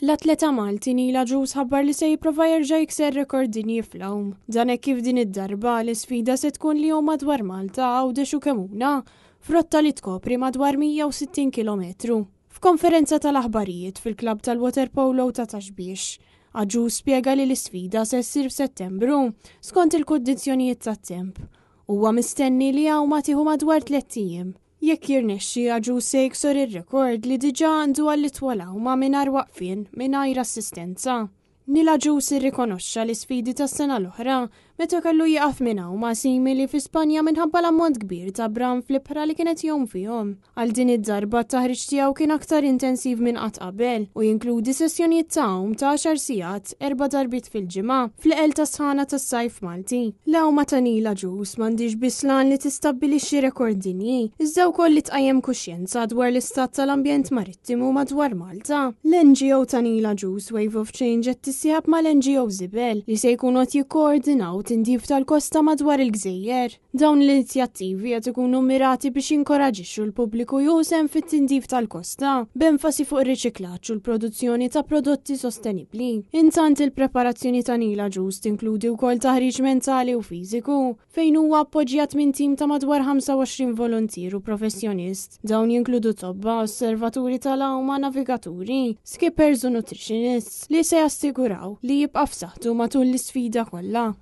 L-atleta Malti Neil Agius ħabbar li se jipprova jerġa' jikser rekord dinji fl-għawm. Dan hekk kif din id-darba l-isfida se tkun li jgħum madwar Malta, Għawdex u Kemuna, f'rotta li tkopri madwar 160 kilometru. F'konferenza tal-aħbarijiet fil-klabb tal-waterpolo ta' Ta' Xbiex, Agius spjega li l-isfida se ssir f'Settembru, skont il-kundizzjonijiet tat-temp. Huwa mistenni li għawma tieħu madwar tlett ijiem. Jekk jirnexxi, Agius se jiksor ir-rekord li diġà għandu għall-itwal għawma mingħajr waqfien, mingħajr assistenza. Neil Agius irrikonoxxa l-isfidi tas-sena l-oħra meta kellu jieqaf minn għawma simili fi Spanja minħabba l-ammont kbir ta' bram fl-ibħra li kien qed jgħum fihom. Għal din id-darba t-taħriġ tiegħu kien aktar intensiv minn qatt qabel u jinkludi sessjonijiet ta' għawm ta' għaxar sigħat erba' darbiet fil-ġimgħa fl-eqel tas-sħana tas-sajf Malti. L-għawma ta' Neil Agius m'għandhiex biss l-għan li tistabbilixxi rekord dinji, iżda wkoll li tqajjem kuxjenza dwar l-istat tal-ambjent marittimu madwar Malta. L-NGO ta' Neil Agius Wave of Change qed tissieħab mal-NGO Żibel li se jkunu qed jikkoordinaw tindif tal-kosta madwar il-gżejjer. Dawn l-inizjattivi qed ikunu mmirati biex jinkoraġixxu l-pubbliku jieħu sehem fit-tindif tal-kosta, b'enfasi fuq ir-riċiklaġġ u l-produzzjoni ta' prodotti sostenibbli. Intant il-preparazzjoni ta' Neil Agius tinkludi wkoll taħriġ mentali u fiżiku, fejn huwa appoġġjat minn tim ta' madwar 25 voluntier u professjonist. Dawn jinkludu tobba, osservaturi tal-għawma, navigaturi, skippers u nutritionists li se jassiguraw li jibqa' f'saħħtu matul l-isfida kollha.